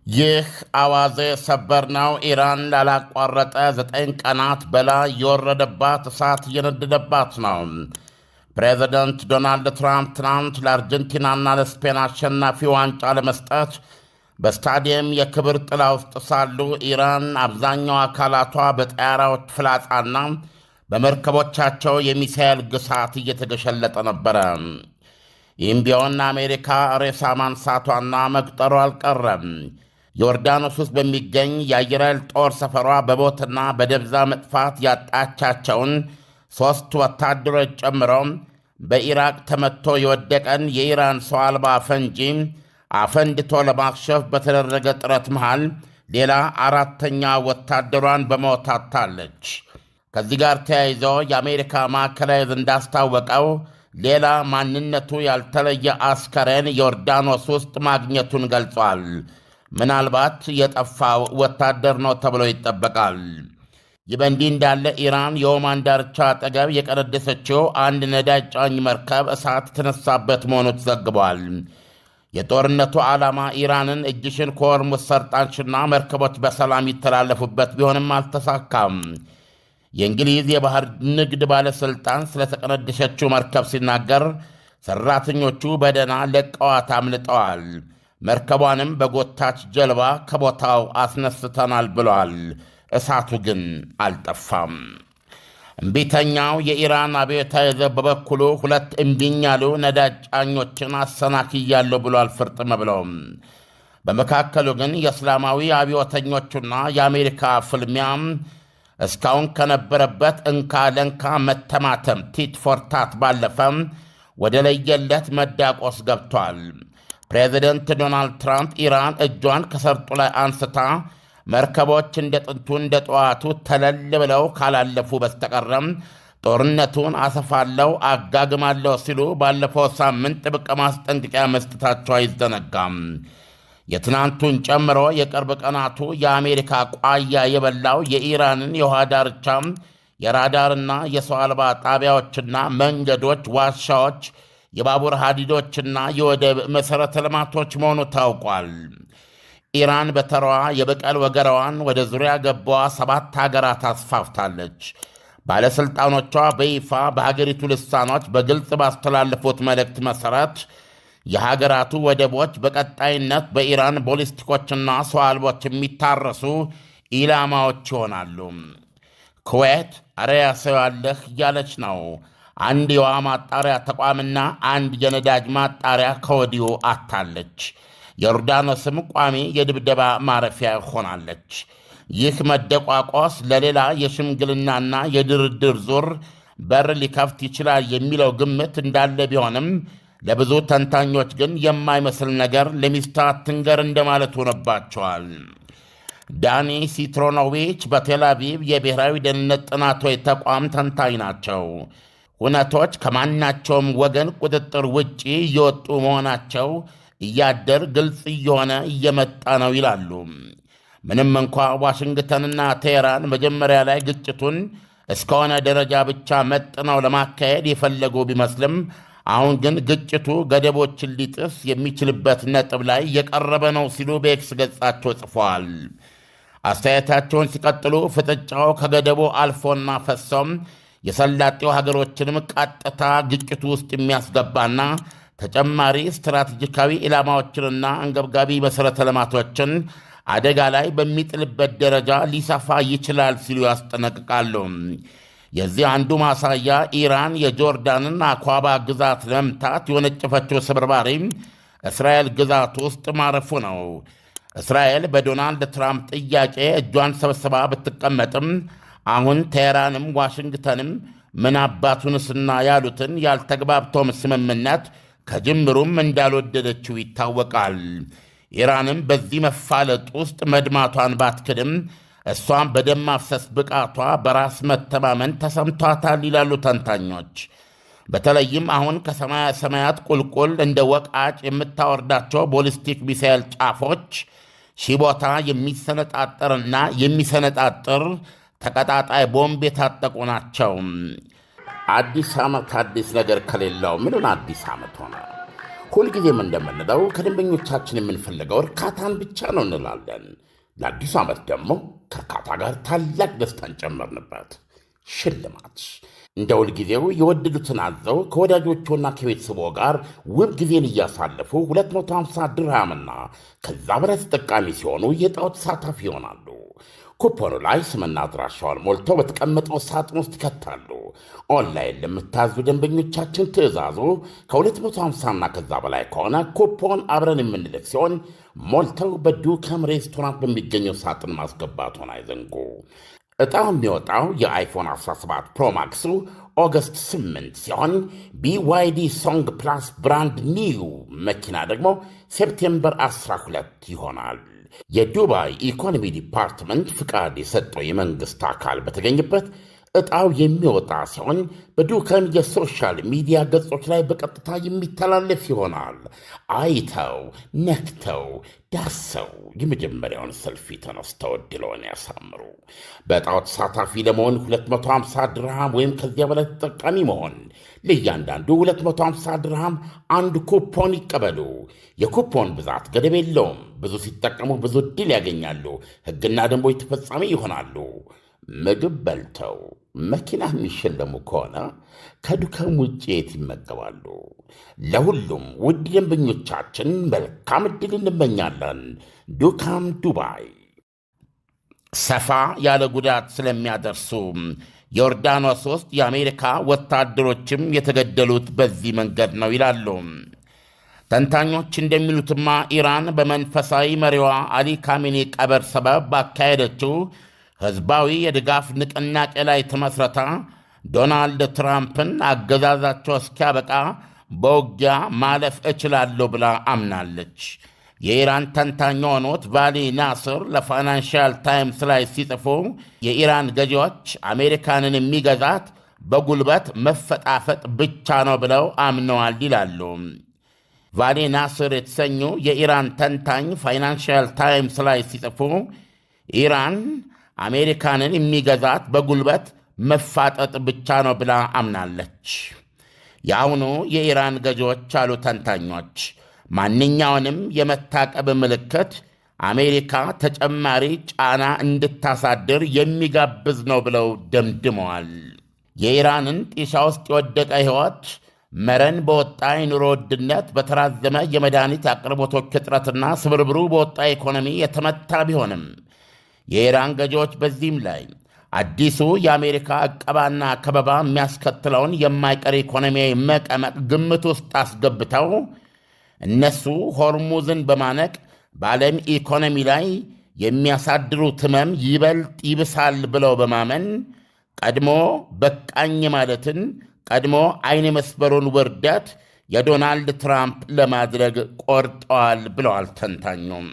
ይህ አዋዜ ሰበር ነው። ኢራን ላላቋረጠ 9 ቀናት በላይ የወረደባት እሳት እየነደደባት ነው። ፕሬዚደንት ዶናልድ ትራምፕ ትናንት ለአርጀንቲናና ለስፔን አሸናፊ ዋንጫ ለመስጠት በስታዲየም የክብር ጥላ ውስጥ ሳሉ ኢራን አብዛኛው አካላቷ በጠያራዎች ፍላጻና በመርከቦቻቸው የሚሳኤል ግሳት እየተገሸለጠ ነበረ። ይህም ቢሆን አሜሪካ ሬሳ ማንሳቷና መቁጠሩ አልቀረም። ዮርዳኖስ ውስጥ በሚገኝ የአየር ኃይል ጦር ሰፈሯ በሞትና በደብዛ መጥፋት ያጣቻቸውን ሦስት ወታደሮች ጨምሮ በኢራቅ ተመትቶ የወደቀን የኢራን ሰው አልባ ፈንጂ አፈንድቶ ለማክሸፍ በተደረገ ጥረት መሃል ሌላ አራተኛ ወታደሯን በሞት አጥታለች። ከዚህ ጋር ተያይዞ የአሜሪካ ማዕከላዊ ዕዝ እንዳስታወቀው ሌላ ማንነቱ ያልተለየ አስከሬን ዮርዳኖስ ውስጥ ማግኘቱን ገልጿል። ምናልባት የጠፋው ወታደር ነው ተብሎ ይጠበቃል። ይህ በእንዲህ እንዳለ ኢራን የኦማን ዳርቻ አጠገብ የቀነደሰችው አንድ ነዳጅ ጫኝ መርከብ እሳት የተነሳበት መሆኑ ተዘግቧል። የጦርነቱ ዓላማ ኢራንን እጅሽን ከሆርሙዝ ሰርጥ አንሺና መርከቦች በሰላም ይተላለፉበት ቢሆንም አልተሳካም። የእንግሊዝ የባህር ንግድ ባለሥልጣን ስለተቀነደሸችው መርከብ ሲናገር ሠራተኞቹ በደህና ለቀዋት አምልጠዋል፣ መርከቧንም በጎታች ጀልባ ከቦታው አስነስተናል ብለዋል። እሳቱ ግን አልጠፋም። እምቢተኛው የኢራን አብዮታዊ ዘብ በበኩሉ ሁለት እምቢኝ ያሉ ነዳጅ ጫኞችን አሰናክያለሁ ብሏል ፍርጥም ብለው። በመካከሉ ግን የእስላማዊ አብዮተኞቹና የአሜሪካ ፍልሚያ እስካሁን ከነበረበት እንካ ለንካ መተማተም tit for tat ባለፈም ወደ ለየለት መዳቆስ ገብቷል። ፕሬዚደንት ዶናልድ ትራምፕ ኢራን እጇን ከሰርጡ ላይ አንስታ መርከቦች እንደ ጥንቱ እንደ ጠዋቱ ተለል ብለው ካላለፉ በስተቀረም ጦርነቱን አሰፋለሁ፣ አጋግማለሁ ሲሉ ባለፈው ሳምንት ጥብቅ ማስጠንቀቂያ መስጠታቸው አይዘነጋም። የትናንቱን ጨምሮ የቅርብ ቀናቱ የአሜሪካ ቋያ የበላው የኢራንን የውሃ ዳርቻ የራዳርና የሰው አልባ ጣቢያዎችና መንገዶች፣ ዋሻዎች፣ የባቡር ሀዲዶችና የወደብ መሠረተ ልማቶች መሆኑ ታውቋል። ኢራን በተራዋ የበቀል ወገራዋን ወደ ዙሪያ ገባዋ ሰባት ሀገራት አስፋፍታለች። ባለሥልጣኖቿ በይፋ በሀገሪቱ ልሳኖች በግልጽ ባስተላለፉት መልእክት መሠረት የሀገራቱ ወደቦች በቀጣይነት በኢራን ቦሊስቲኮችና ሰው አልቦች የሚታረሱ ኢላማዎች ይሆናሉ። ኩዌት አረ ሰው ያለህ እያለች ነው። አንድ የውሃ ማጣሪያ ተቋምና አንድ የነዳጅ ማጣሪያ ከወዲሁ አጥታለች። ዮርዳኖስም ቋሚ የድብደባ ማረፊያ ሆናለች። ይህ መደቋቆስ ለሌላ የሽምግልናና የድርድር ዙር በር ሊከፍት ይችላል የሚለው ግምት እንዳለ ቢሆንም ለብዙ ተንታኞች ግን የማይመስል ነገር ለሚስትህ አትንገር እንደማለት ሆነባቸዋል። ዳኒ ሲትሮኖዊች በቴል አቪቭ የብሔራዊ ደህንነት ጥናቶች ተቋም ተንታኝ ናቸው። ሁነቶች ከማናቸውም ወገን ቁጥጥር ውጪ እየወጡ መሆናቸው እያደር ግልጽ እየሆነ እየመጣ ነው ይላሉ። ምንም እንኳ ዋሽንግተንና ቴሄራን መጀመሪያ ላይ ግጭቱን እስከሆነ ደረጃ ብቻ መጥነው ለማካሄድ የፈለጉ ቢመስልም አሁን ግን ግጭቱ ገደቦችን ሊጥስ የሚችልበት ነጥብ ላይ የቀረበ ነው ሲሉ በኤክስ ገጻቸው ጽፈዋል። አስተያየታቸውን ሲቀጥሉ ፍጥጫው ከገደቡ አልፎና ፈሶም የሰላጤው ሀገሮችንም ቀጥታ ግጭቱ ውስጥ የሚያስገባና ተጨማሪ ስትራቴጂካዊ ኢላማዎችንና አንገብጋቢ መሠረተ ልማቶችን አደጋ ላይ በሚጥልበት ደረጃ ሊሰፋ ይችላል ሲሉ ያስጠነቅቃሉ። የዚህ አንዱ ማሳያ ኢራን የጆርዳንን አኳባ ግዛት ለመምታት የወነጨፈችው ስብርባሪ እስራኤል ግዛት ውስጥ ማረፉ ነው። እስራኤል በዶናልድ ትራምፕ ጥያቄ እጇን ሰብስባ ብትቀመጥም አሁን ቴሄራንም ዋሽንግተንም ምን አባቱንስና ያሉትን ያልተግባብቶም ስምምነት ከጅምሩም እንዳልወደደችው ይታወቃል። ኢራንም በዚህ መፋለጥ ውስጥ መድማቷን ባትክድም እሷም በደም ማፍሰስ ብቃቷ በራስ መተማመን ተሰምቷታል ይላሉ ተንታኞች። በተለይም አሁን ከሰማያ ሰማያት ቁልቁል እንደ ወቃጭ የምታወርዳቸው ቦሊስቲክ ሚሳኤል ጫፎች ሺህ ቦታ የሚሰነጣጠርና የሚሰነጣጥር ተቀጣጣይ ቦምብ የታጠቁ ናቸው። አዲስ ዓመት አዲስ ነገር ከሌለው ምንን አዲስ ዓመት ሆነ? ሁልጊዜም እንደምንለው ከደንበኞቻችን የምንፈልገው እርካታን ብቻ ነው እንላለን። ለአዲሱ ዓመት ደግሞ ከእርካታ ጋር ታላቅ ደስታን ጨመርንበት። ሽልማት እንደ ሁልጊዜው የወደዱትን አዘው ከወዳጆቹና ከቤተሰቦ ጋር ውብ ጊዜን እያሳለፉ 250 ድርሃምና ከዛ በላይ ተጠቃሚ ሲሆኑ የዕጣው ተሳታፊ ይሆናሉ። ኩፖኑ ላይ ስምና አድራሻውን ሞልተው በተቀመጠው ሳጥን ውስጥ ይከታሉ። ኦንላይን ለምታዙ ደንበኞቻችን ትዕዛዙ ከ250ና ከዛ በላይ ከሆነ ኩፖን አብረን የምንልክ ሲሆን ሞልተው በዱከም ሬስቶራንት በሚገኘው ሳጥን ማስገባቱን አይዘንጉ። ዕጣው የሚወጣው የ iPhone 17 Pro Max ኡ August 8 ሲሆን BYD Song Plus brand new መኪና ደግሞ September 12 ይሆናል። የዱባይ ኢኮኖሚ department ፍቃድ የሰጠው የመንግሥት አካል በተገኘበት ዕጣው የሚወጣ ሲሆን በዱከም የ social media ገጾች ላይ በቀጥታ የሚተላለፍ ይሆናል። አይተው፣ ነክተው፣ ዳሰው የመጀመሪያውን ሰልፊ ተነስተው ዕድልዎን ያሳምሩ። በዕጣው ተሳታፊ ለመሆን 250 ድርሃም ወይም ከዚያ በላይ ተጠቃሚ መሆን፣ ለእያንዳንዱ 250 ድርሃም አንድ ኩፖን ይቀበሉ። የኩፖን ብዛት ገደብ የለውም። ብዙ ሲጠቀሙ ብዙ ዕድል ያገኛሉ። ሕግና ደንቦች ተፈጻሚ ይሆናሉ። ምግብ በልተው መኪና የሚሸለሙ ከሆነ ከዱከም ውጭ የት ይመገባሉ? ለሁሉም ውድ ደንበኞቻችን መልካም ዕድል እንመኛለን። ዱካም ዱባይ። ሰፋ ያለ ጉዳት ስለሚያደርሱ ዮርዳኖስ ውስጥ የአሜሪካ ወታደሮችም የተገደሉት በዚህ መንገድ ነው ይላሉ። ተንታኞች እንደሚሉትማ ኢራን በመንፈሳዊ መሪዋ አሊ ካሜኒ ቀብር ሰበብ ባካሄደችው ሕዝባዊ የድጋፍ ንቅናቄ ላይ ተመስረታ ዶናልድ ትራምፕን አገዛዛቸው እስኪያበቃ በውጊያ ማለፍ እችላለሁ ብላ አምናለች። የኢራን ተንታኝ የሆኑት ቫሊ ናስር ለፋይናንሻል ታይምስ ላይ ሲጽፉ የኢራን ገዢዎች አሜሪካንን የሚገዛት በጉልበት መፈጣፈጥ ብቻ ነው ብለው አምነዋል ይላሉ። ቫሊ ናስር የተሰኙ የኢራን ተንታኝ ፋይናንሻል ታይምስ ላይ ሲጽፉ ኢራን አሜሪካንን የሚገዛት በጉልበት መፋጠጥ ብቻ ነው ብላ አምናለች። የአሁኑ የኢራን ገዢዎች አሉ ተንታኞች፣ ማንኛውንም የመታቀብ ምልክት አሜሪካ ተጨማሪ ጫና እንድታሳድር የሚጋብዝ ነው ብለው ደምድመዋል። የኢራንን ጢሻ ውስጥ የወደቀ ሕይወት መረን በወጣ የኑሮ ውድነት፣ በተራዘመ የመድኃኒት አቅርቦቶች እጥረትና ስብርብሩ በወጣ ኢኮኖሚ የተመታ ቢሆንም የኢራን ገዢዎች በዚህም ላይ አዲሱ የአሜሪካ ዕቀባና ከበባ የሚያስከትለውን የማይቀር ኢኮኖሚያዊ መቀመቅ ግምት ውስጥ አስገብተው እነሱ ሆርሙዝን በማነቅ በዓለም ኢኮኖሚ ላይ የሚያሳድሩት ሕመም ይበልጥ ይብሳል ብለው በማመን ቀድሞ በቃኝ ማለትን፣ ቀድሞ ዓይን የመስበሩን ውርደት የዶናልድ ትራምፕ ለማድረግ ቆርጠዋል ብለዋል ተንታኙም።